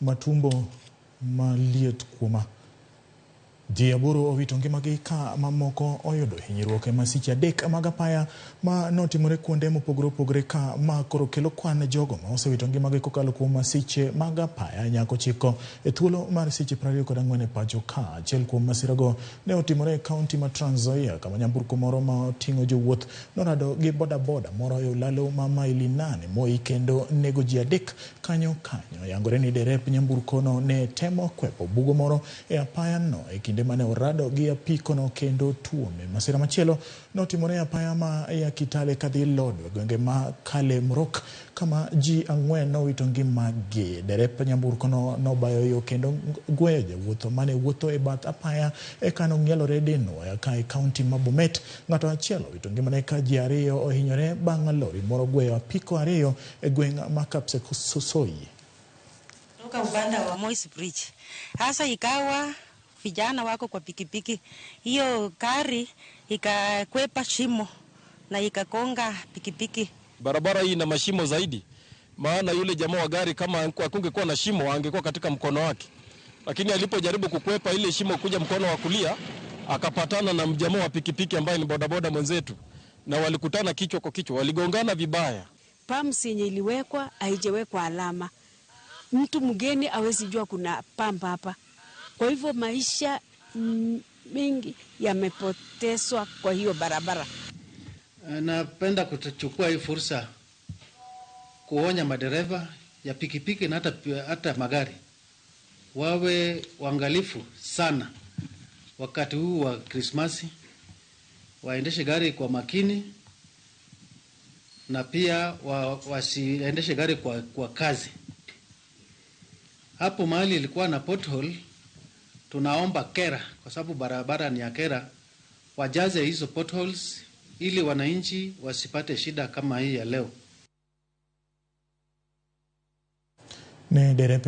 Matumbo maliet kuoma. Ji 8 owito ngimagi ka mamoko oyudo hinyruok e masiche 3 mag apaya ma notimore kuonde mopogore opogore ka ma koro kelo kwan jogo ma osewito ngimagi kokalo kuom masiche mag apaya nyaka 9 e thuolo mar seche 24 e pacho ka. Achiel kuom masirago ne otimore e kaunti ma Trans Nzoia kama nyamburko moro ma oting'o jowuoth norado gi bodaboda moro e olalo ma maili 8 Moi kendo nego ji 3 kanyo kanyo. Yangore ni derep nyamburko no ne temo kwepo bugo moro e apaya no e kinde mane orado gi apiko no kendo tuome. Masira machielo notimore e apaya ma ya Kitale kadhi Lodwe, gwenge ma Kalemrok, kama ji 4 nowito ngimagi. Derep nyamburko no nobayo yo kendo gweyo jawuoth mane wuotho e bath apaya eka nong'ielore dinwoya ka e kaunti ma Bomet. Ng'ato achiel owito ngimane ka ji 2 ohinyore bang' lori moro gweyo apiko 2 e gweng' ma Kapsesoi. Toka upande wa Moi's Bridge. Hasa ikawa vijana wako kwa pikipiki, hiyo gari ikakwepa shimo na ikagonga pikipiki. Barabara hii ina mashimo zaidi, maana yule jamaa wa gari kama hakungekuwa na shimo angekuwa katika mkono wake, lakini alipojaribu kukwepa ile shimo kuja mkono wa kulia akapatana na mjamaa wa pikipiki ambaye ni bodaboda mwenzetu, na walikutana kichwa kwa kichwa, waligongana vibaya. Pumps yenye iliwekwa haijawekwa alama, mtu mgeni hawezi jua kuna pump hapa. Kwa hivyo maisha mingi yamepotezwa kwa hiyo barabara. Napenda kuchukua hii fursa kuonya madereva ya pikipiki na hata magari wawe waangalifu sana wakati huu wa Krismasi, waendeshe gari kwa makini na pia wasiendeshe gari kwa kazi. Hapo mahali ilikuwa na pothole, tunaomba KeRRA, kwa sababu barabara ni ya KeRRA, wajaze hizo potholes ili wananchi wasipate shida kama hii ya leo. Ne derep